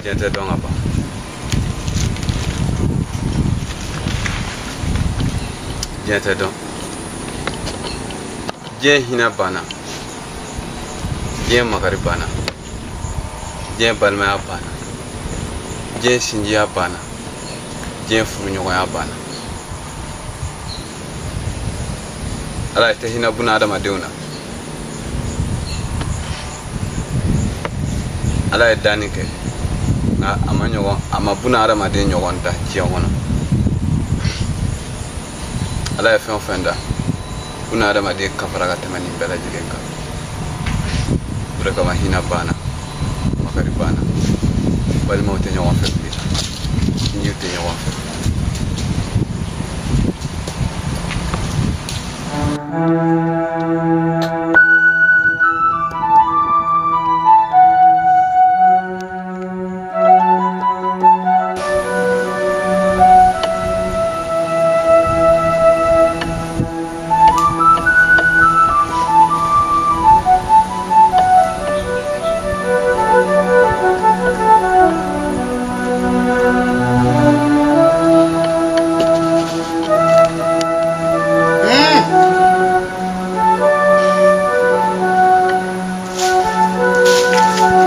Diɲɛ tɛ dɔn ka ban. Diɲɛ tɛ dɔn. Diɲɛ hinɛ banna. Diɲɛ makari banna. Diɲɛ balimaya banna. Diɲɛ sinjiya banna. Diɲɛ furuɲɔgɔnya banna. Ala tɛ hinɛ buna adamadenw na. Ala ye danni kɛ. Nka a ma ɲɔgɔn, a ma buna adamaden ɲɔgɔn da diɲɛ kɔnɔ. Ala ye fɛn o fɛn da, buna adamaden kafara ka tɛmɛ nin bɛɛ lajɛlen kan. O de kama hinɛ banna, makari banna, balimaw tɛ ɲɔgɔn fɛ bilen, sinjiw tɛ ɲɔgɔn fɛ.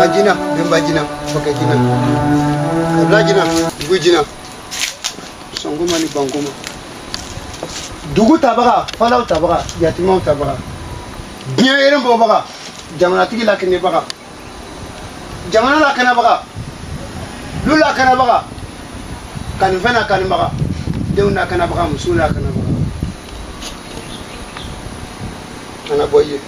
Jina, Bemba jina, Foke jina, Kabla jina, Dugu jina, Songoma ni Bangoma. Dugu tabaga, falaw tabaga, yatimaw tabaga, diɲɛ yɛrɛ bɔbaga, jamanatigi lakɛnɛbaga, jamana lakɛnɛbaga, lu lakɛnɛbaga, kanifɛn lakɛnɛbaga, denw lakɛnɛbaga, musow lakɛnɛbaga. An ka bɔ i ye.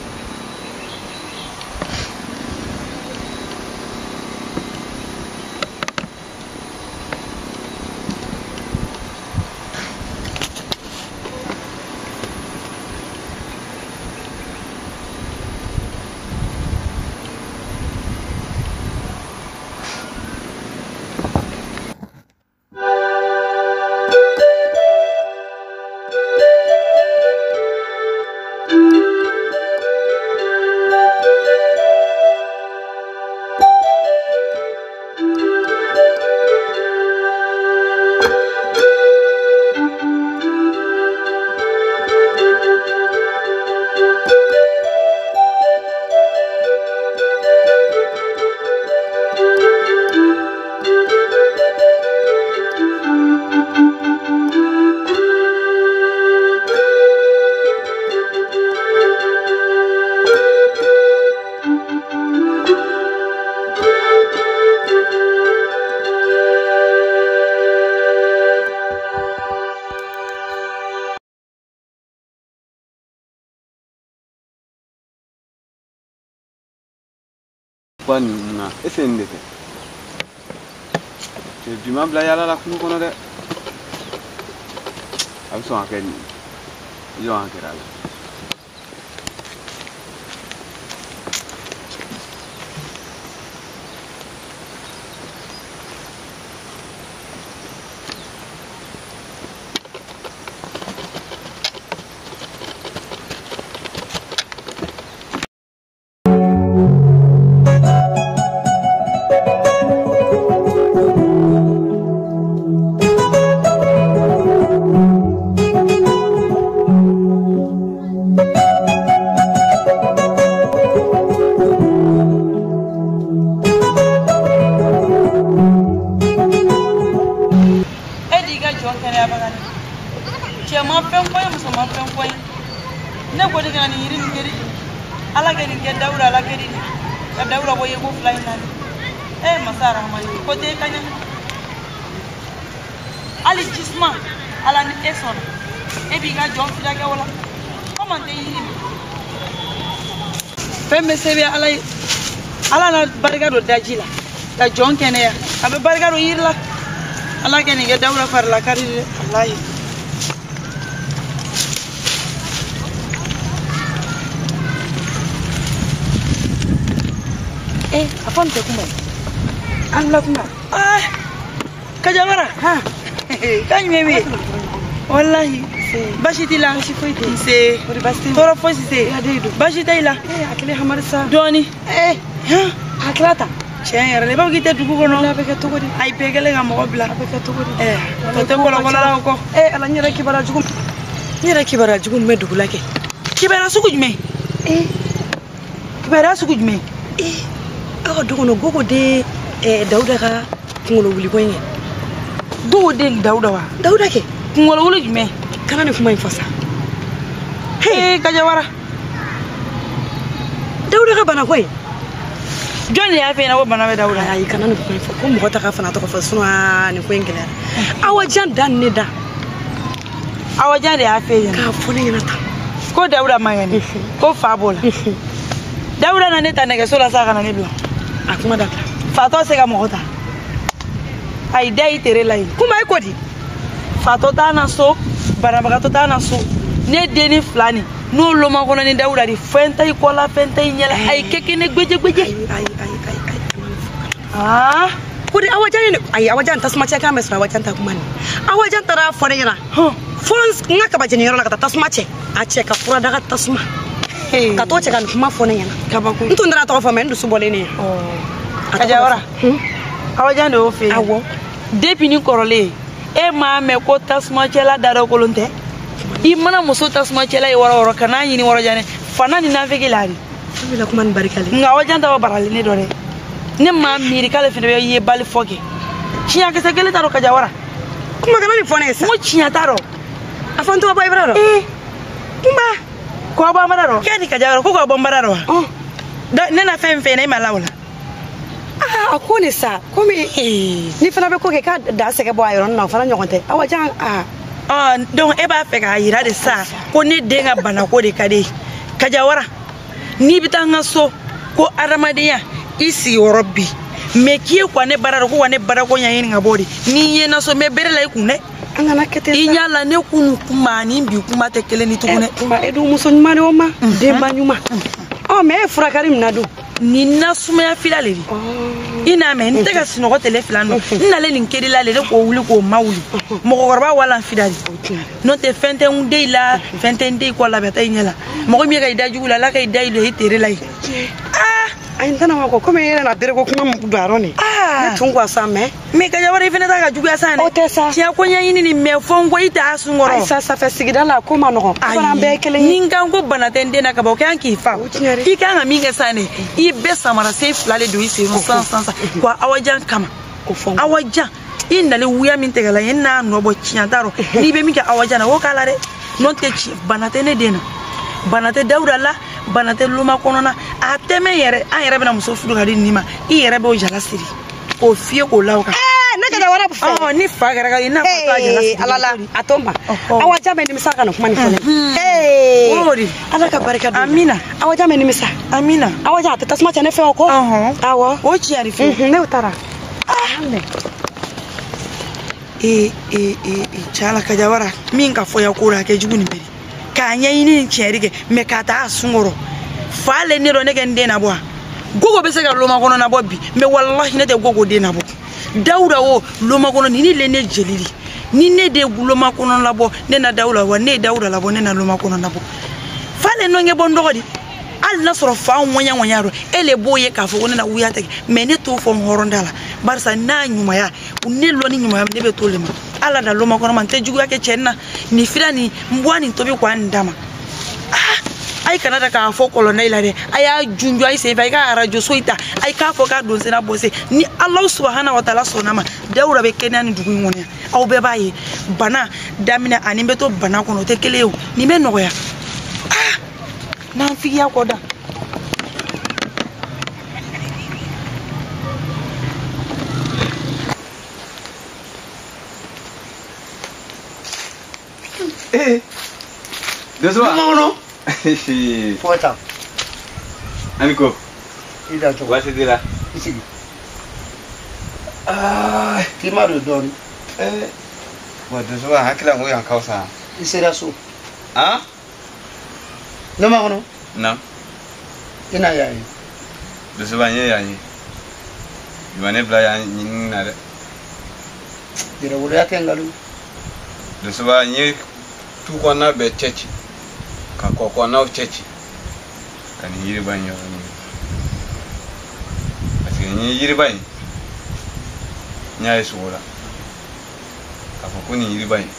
Ba nin na ese nin de tɛ cɛ bi ma bila yaala la kungo kɔnɔ dɛ. A bɛ sɔn ka kɛ nin ye, i jɔ an kɛra a la. Cɛ ma fɛn fɔ ye, muso ma fɛn fɔ ye. Ne ko de kana nin yiri nin keri, ala kɛ nin kɛ Dawuda, ala kɛ nin ka Dawuda bɔ yeko fila in na. Masa Rahamani, ko tɛ ka ɲɛ. Hali jisuma ala ni e sɔnna e b'i ka jɔn fila kɛ o la komi an tɛ yiri min fɛn bɛ se bɛ ala ye ala na barika don daji la ka jɔn kɛnɛya a bɛ barika don yiri la ala kɛ nin kɛ Dawuda fari la kari dɛ walayi. A fɔ nin tɛ kuma ye an la kuma. Kajawara kan jumɛn bɛ yen walahi baasi t'i la baasi foyi tɛ yen nse tɔɔrɔ fosi tɛ yen baasi tɛ i la a kelen hamari sa dɔɔni a tila ta tiɲɛ yɛrɛ la i b'a fɔ k'i tɛ dugu kɔnɔ a bɛ kɛ cogo di ayi bɛɛ kɛlen ka mɔgɔ bila a bɛ kɛ cogo di tɔ tɛ kɔlɔkɔlɔ la o kɔ ala n yɛrɛ kibaruya jugu n yɛrɛ kibaruya jugu min bɛ dugu la kɛ kibaruya sugu jumɛn kibaruya sugu jumɛn aw ka du kɔnɔ gogo den Dawuda ka kunkolo wuli ko in kɛ gogo den Dawuda wa Dawuda kɛ kunkolo wuli jumɛn kana nin kuma in fɔ sa Kajawara Dawuda ka bana ko in jɔn de y'a f'i ɲɛna ko bana bɛ Dawuda ayi kana nin kuma in fɔ ko mɔgɔ ta ka fana tɔgɔ fɔ sinon nin ko in gɛlɛyara Awa Jan da ni ne da Awa Jan de y'a f'e ɲɛna k'a fɔ ne ɲɛna tan ko Dawuda man kɛnɛ ko fa b'o la Dawuda na ne ta nɛgɛso la sa ka na ne bila a kuma dabila fatɔ se ka mɔgɔ ta ayi da y'i tere la yen kuma e ko di fatɔ t'a na so banabagatɔ t'a na so ne denni fila nin n'o loma kɔnɔ ni Dawuda de fɛn tɛ i kɔ la fɛn tɛ i ɲɛ la ayi kɛ kɛ ne gbeje gbeje ayi ayi ayi ayi ko di Awa Jan ye ayi Awa Jan tasuma cɛ k'a mɛ sɔrɔ Awa Jan ta kuma nin Awa Jan taara fɔ ne ɲɛna fo n ka kaba jeni yɔrɔ la ka taa tasuma cɛ a cɛ ka fura daga tasuma ka t'o cɛ ka nin kuma fɔ ne ɲɛna kabako n tun taara tɔgɔ fɔ mɛ n dusu bɔlen ne ye Kajawara Awa Jan de y'o f'e ye awɔ depuis ni kɔrɔlen e m'a mɛn ko tasumacɛla da dɔ kolon tɛ i mana muso tasumacɛla ye wɔrɔ wɔrɔ ka n'a ɲini wɔrɔ jan dɛ fana ni nafigi la de e bɛ kuma ni barika le nka Awa Jan ta bɛ baralen ne dɔ dɛ ne m'a miiri k'ale fana bɛ ye bali fɔ kɛ tiɲɛ kisɛ kelen t'a dɔn Kajawara kuma kana nin fɔ ne ye sa n ko tiɲɛ t'a dɔn a fɔ n tɔgɔ bɔ i bara dɔn kuma k'aw bɔ an bara dɔn k'e ni Kajawara ko k'aw bɔ n bara dɔn wa ne na fɛn fɛn na e ma la o la a ko ne sa komi ni fana bɛ ko kɛ k'a da sɛgɛ bɔ a yɔrɔnin na o fana ɲɔgɔn tɛ Awa Jan donc e b'a fɛ k'a yira de sa ko ne den ka banako de ka di ye Kajawara n'i bɛ taa n ka so ko adamadenya i sigiyɔrɔ bi mɛ k'i ye kuwa ne bara dɔn ko wa ne barako ɲɛɲini ka bɔ de n'i ye na so n bɛ bere la i kun dɛ an kana kɛ ten i ɲɛ la ne kunu kuma ani bi kuma tɛ kelen ni tugun dɛ kuma e dun muso ɲuman de o ma denba ɲuman mɛ e ye furakari min na dun nin na sumaya fila le de i n'a mɛn n tɛ ka sunɔgɔ tele fila nɔ n nalen nin keri la le de k'o wuli k'o ma wuli mɔgɔkɔrɔba wala fila de n'o tɛ fɛn tɛ n den la fɛn tɛ n den kɔ la bɛ taa i ɲɛ la mɔgɔ min ye ka i da jugu la ala ka i da i la i tere la yen ayi n tɛna wa kɔ komi e yɛrɛ na bere ko kuma don a yɔrɔ nin ne tun ko sa mɛ mɛ Kajawara i fana t'a ka juguya sa dɛ o tɛ sa tiɲɛ ko ɲɛɲini nin mɛ fɔ n ko i t'a sun kɔrɔ ayi sa safɛ sigida la ko ma nɔgɔn an bɛɛ ye kelen ye ni n kan ko bana tɛ n den na ka ban o kan k'i fa i kan ka min kɛ sa dɛ i bɛ samara sen fila de don i sen kɔnɔ san san san wa Awa Jan kama Awa Jan i nalen wuya min tigɛ la n n'a nɔ bɔ tiɲɛ t'a rɔ n'i bɛ min kɛ Awa Jan na o k'a la dɛ n'o tɛ bana tɛ ne den na bana tɛ Dawuda la bana tɛ loma kɔnɔna a tɛmɛ yɛrɛ an yɛrɛ bɛna muso furu ka di nin ma i yɛrɛ b'o jala siri k'o fiyɛ k'o la o kan. Ne Kajawara fɛ. Ni fa kɛra ka i n'a fɔ a jala siri. Ala la a to n ma Awa Jan bɛ nimisa ka nin kuma nin fɔ ne. O de. Ala ka barika don. Amina. Awa Jan bɛ nimisa. Amina. Awa Jan a tɛ tasuma cɛ ne fɛ o kɔ. Awɔ. O tiɲɛ de fɛ. Ne taara. Cɛ Kajawara min ka fɔ ya ko la a kɛ jugu nin bɛɛ de. K'a ɲɛɲini ni tiɲɛ kɛ mɛ k'a taa a sun kɔrɔ fa le ne dɔn ne kɛ n den nabɔ wa gogo bɛ se ka loma kɔnɔ nabɔ bi mɛ walahi ne tɛ gogo den nabɔ Dawuda o loma kɔnɔ ni le ne jeli de ni ne de loma kɔnɔ labɔ ne na Dawuda wa ne ye Dawuda labɔ ne na loma kɔnɔ nabɔ fa le nɔ bɔ n dɔgɔ de hali n'a sɔrɔ fa ŋɔɲa ŋɔɲa dɔn e le b'o ye k'a fɔ ko ne na wuya tɛ mɛ ne t'o fɔ n hɔrɔn da la barisa n'a ɲumanya ne lɔ ni ɲumanya ne bɛ t'o le ma ala da loma kɔnɔ ma n tɛ juguya kɛ cɛ na nin fila nin n bɔ nin tobi k'a nin d'a ma a ye kana da k'a fɔ kɔlɔnda i la dɛ a y'a junjun a ye sen fɛ a ye ka arajo so in ta a ye k'a fɔ k'a don senna bɔ sen ni Alahu subahana wa taala sɔnna ma Dawuda bɛ kɛnɛya nin dugu in kɔnɔ yan aw bɛɛ b'a ye bana daminɛ ani n bɛ to bana kɔnɔ o tɛ kelen ye o nin bɛ nɔgɔya n'an figiya kɔ da. Eh. Donsoba. Lomakɔnɔ. Fo ka taa. Ani ko. I da cogo. Baasi t'i la. I sigi. Ah. K'i ma don dɔɔnin. Eh. Bon Donsoba hakili la ko yan ka fisa. I sera so. Han? Lomakɔnɔ. Naam. I na yan ye. Donsoba n ye yan ye. Bi ma ne bila yan ɲinini na dɛ. Yɛrɛwoloya tɛ nkalon. Donsoba n ye tu kɔnɔna bɛɛ cɛ ci ka kɔ kɔnɔnaw cɛ ci ka nin yiriba in yɔrɔ ɲini parce que n ye yiriba in n y'a ye sogo la k'a fɔ ko nin yiriba in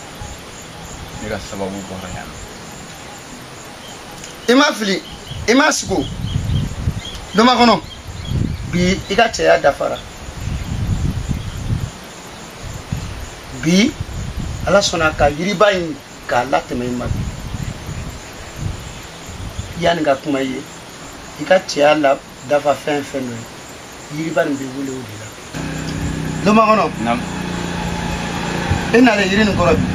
ne ka sababu bɔra yan nɔ. I ma fili, i ma sigo. Lomakɔnɔ, bi i ka cɛya dafara. Bi Ala sɔnna ka yiriba in k'a latɛmɛ i ma bi. Yanni ka kuma i ye, i ka cɛya la dafa fɛn fɛn dɔ ye, yiriba nin bɛ wele o de la. Lomakɔnɔ. Naam. E nalen yiri nin kɔrɔ bi,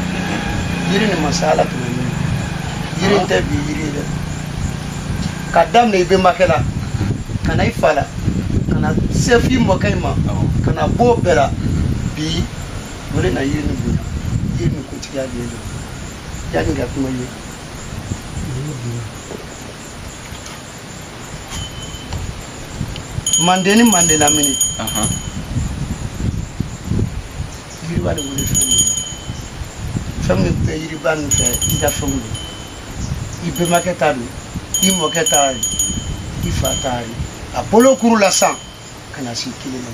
yiri nin ma se Ala tɛmɛ min ye. Yiri in tɛ bi yiri ye dɛ. Ka daminɛ i bɛnbakɛ la, ka na i fa la, ka na se f'i mɔkɛ in ma, ka na bɔ o bɛɛ la, bi o de na yiri nin bonya. Yiri nin kuntigiya de ye dɛ. Yanni ka kuma i ye. Manden ni Manden lamini. Yiriba de wele fɛn min ye. Fɛn min bɛ yiriba nin fɛ, i ka fɛnw don. I bɛnbakɛ ta don, i mɔkɛ ta ye, i fa ta ye. A bolo kuru la san ka na se kelen ma.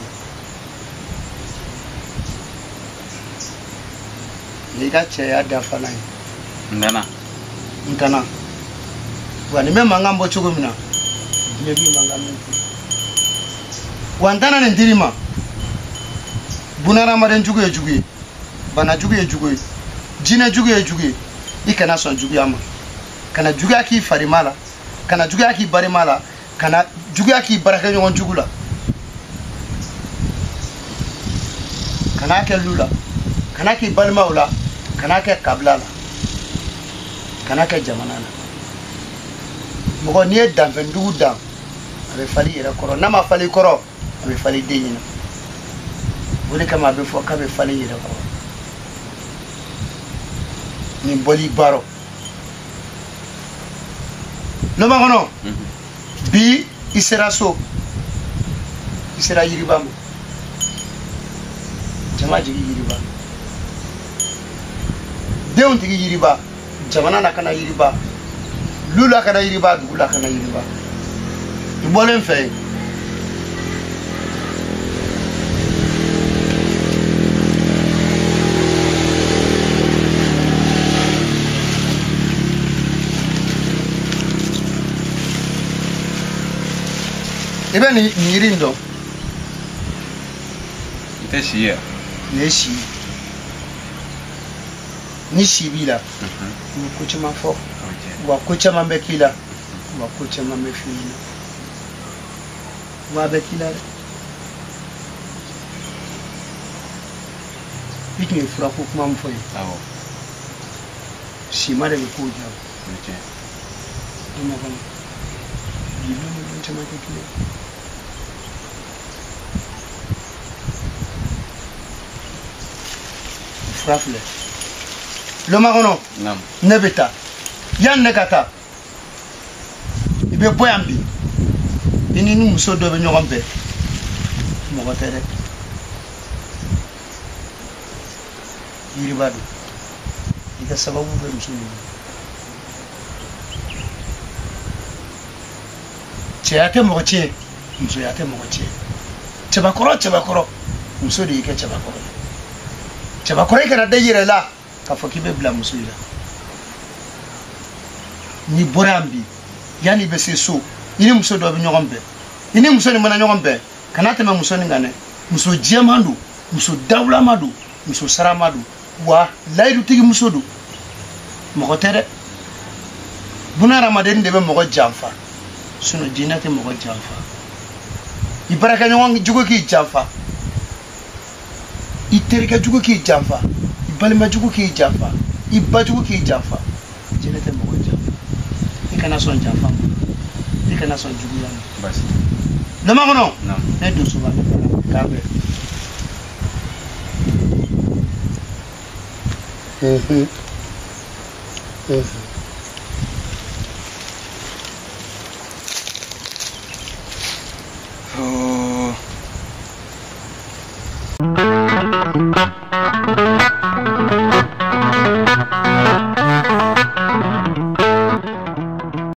N'i ka cɛya dafalan ye. N danna. N danna. Wa nin bɛ mankan bɔ cogo min na, diɲɛ b'i mankan min kɛ. Wa n danna nin dir'i ma. Bunahadamaden jugu ye jugu ye, bana jugu ye jugu ye, jinɛ jugu ye jugu ye. I kana sɔn juguya ma. Kana juguya k'i farima la, kana juguya k'i barima la, kana juguya k'i baarakɛɲɔgɔn jugu la. Kana kɛ lu la, kana k'i balimaw la, kana kɛ kabila la, kana kɛ jamana la. Mɔgɔ n'i ye danfɛndugu dan, a bɛ falen i yɛrɛ kɔrɔ. N'a ma falen i kɔrɔ, a bɛ falen i den ɲɛna. O de kama a bɛ fɔ k'a bɛ falen i yɛrɛ kɔrɔ. Nin bɔli baarɔ. Lomakɔnɔ, bi i sera so, i sera yiriba ma. Jama jigi yiriba, denw tigi yiriba, jamana lakana yiriba, lu lakana yiriba, dugu lakana yiriba. I bɔlen fɛ yen. I bɛ nin yiri in dɔn. I tɛ si ye. Nin ye si ye. Ni si b'i la, i bɛ ko caman fɔ, wa ko caman bɛ k'i la, wa ko caman bɛ f'i ɲɛna. Wa a bɛ k'i la dɛ. I tun ye furako kuma min fɔ ye. Awɔ. Sima de bɛ kow diya. O ye tiɲɛ. Lomakɔnɔ, bi don ni don caman tɛ kelen ye. Fura filɛ. Lomakɔnɔ, ne bɛ taa. Yanni ne ka taa, i bɛ bɔ yan bi. I ni muso dɔ bɛ ɲɔgɔn fɛ. Mɔgɔ tɛ dɛ. Yiriba don. I ka sababu bɛ muso min bolo. Cɛya tɛ mɔgɔ tiɲɛ, musoya tɛ mɔgɔ tiɲɛ. Cɛbakɔrɔ cɛbakɔrɔ, muso de y'i kɛ cɛbakɔrɔ ye. Cɛbakɔrɔ i kana da i yɛrɛ la k'a fɔ k'i bɛ bila muso in la. N'i bɔra yan bi, yanni i bɛ se so, i ni muso dɔ bɛ ɲɔgɔn bɛn. I ni muso nin mana ɲɔgɔn bɛn, kana tɛmɛ muso nin kan dɛ. Muso jɛman don, muso dawulama don, muso sarama don, wa layidutigi muso don. Mɔgɔ tɛ dɛ. Bunahadamaden de bɛ mɔgɔ janfa. Sinon jinɛ tɛ mɔgɔ janfa. I baarakɛɲɔgɔn jugu k'i janfa, i terikɛ jugu k'i janfa, i balima jugu k'i janfa, I bajugu k'i janfa, jɛnɛ tɛ mɔgɔ janfa. I kana sɔn janfa ma, i kana sɔn juguya ma. Baasi. Lomakɔnɔ, Naam. Ne don soba ne fara k'an bɛn. Oh.